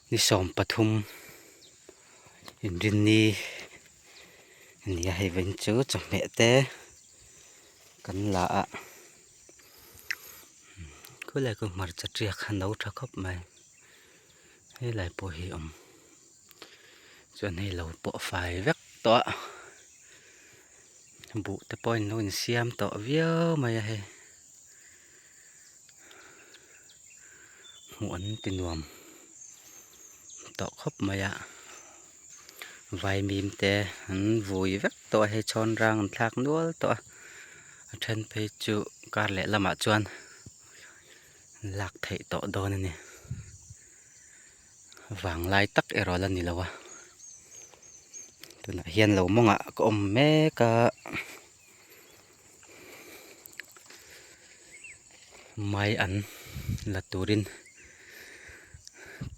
Ni 13 inrinni a ni a hei vawiin chu chawhmeh te kan la a khulai khu hmarcha tiak a no tha khawp mai helai pawh hi a awm chuan hei lo pawh fai vek tawh a buh te pawh an lo insiam tawh viau mai a hei. Hmuh an ti nuam tawh khawp mai a vaimim te an vui vek tawh a hei chhawn rang an thlak nual tawh a a then phei chu kar leh lamah chuan lak theih tawh dawn a ni vanglai tak erawh la ni lo a tunah hian lo mawngah ka awm mek a. Mai an la turin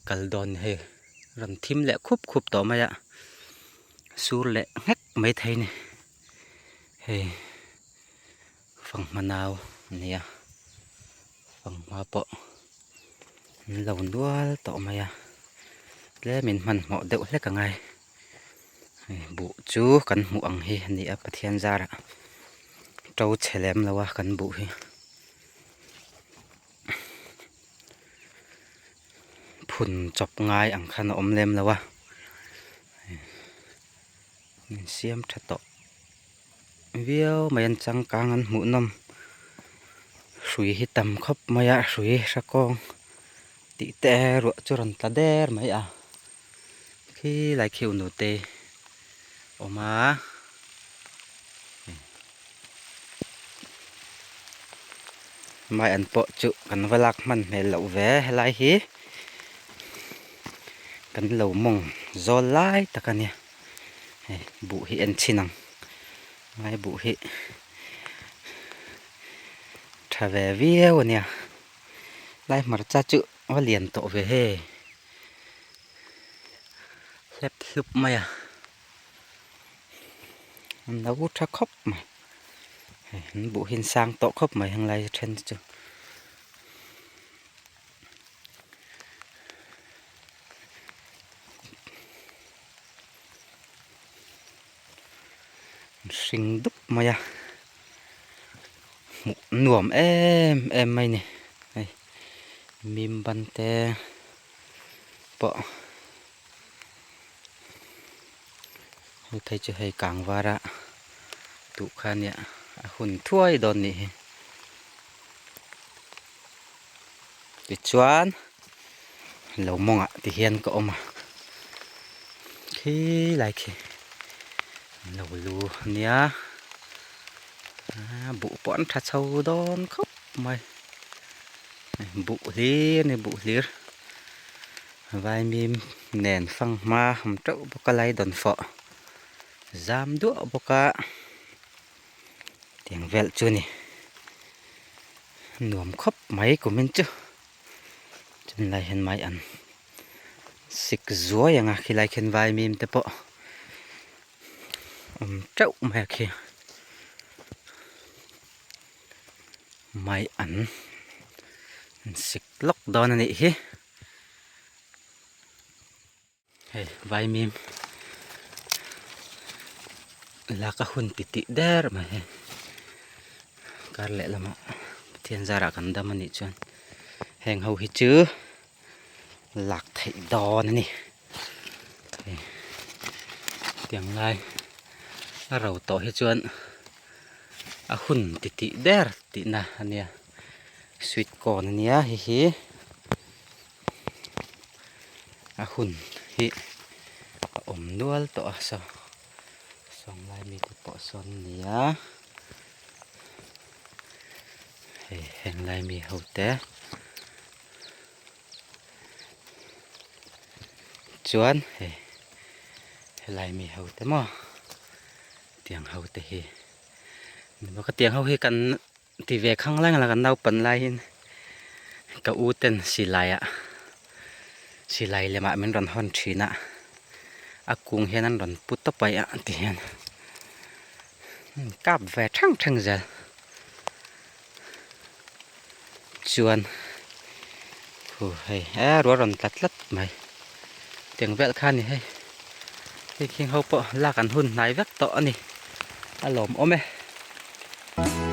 kal dawn ni hei rawn thim leh khup khup tawh mai a sur leh nghek mai thei a ni hei fanghma nau a ni a fanghma pawh an lo nual tawh mai a tlemin hmanhmawh deuh hlek a ngai. Buh chu kan hmuh ang hi a ni a Pathian zarah to chhe lem lo a kan buh hi phun chawp ngai ang khan a awm lem lo a insiam tha tawh viau mai an changkang an hmuh nawm hrui hi tam khawp mai a hrui hrakawng tih te ruah chu rawn tla der mai a. Khi lai khiu nute awm a mai an pawh chu kan va lak hman hmel loh ve helai hi kan lo mawng zawl lai tak a nia hei buh hi en chhin ang mai buh hi tha ve viau a nia lai hmarcha chu a lian tawh ve hei. Hlep hlup mai a an lo tha khawp mai hei an buh hi an sang tawh khawp mai heng lai then te chu. Hring dup mai a hmuh nuam em em mai ni hei mim ban te. Pawh hei phei chu hei kang var a duh kha nia a hun thuai dawn nih hi tichuan lo mawngah ti hian ka awm a khi lai khi an lo lu ania buh pawh an tha chho dawn khawp mai. Buh hlir a ni buh hlir vaimim nen fanghma awm teuh bawk a lai dawn fawh zam duah bawk a tiang vel chu a ni nuam khawp mai kumin chu chulai hian mai an sik zuai ang a khilai khian vaimim te pawh awm teuh mai a khi. Mai an sik lawk dawn a nih hi hei vaimim lak a hun ti tih der mai hei kar leh lamah Pathian zarah kan dam a nih chuan heng ho hi chu lak theih dawn a ni hei tiang lai a ro tawh hi chuan a hun ti tih der tihna a nia sweet corn a nia hei hi a hun hi a awm nual tawh a saw sawng lai mite pawh sawn a nia hei heng lai mi ho te. Chuan hei helai mi ho te maw tiang ho te hi ka tiang ho hi kan ti ve khang lai ang kan naupan laiin ka u ten silai ah silai lemah min rawn hawn thin a a kung hian an rawn pu tawp a ti hian kap ve thang thang zel. Chuan hu hei e ruah rawn tla tlat mai. Tiang vel kha a ni hei. Hei khing ho pawh lak an hun hnai vek tawh a ni. A lawmawm e.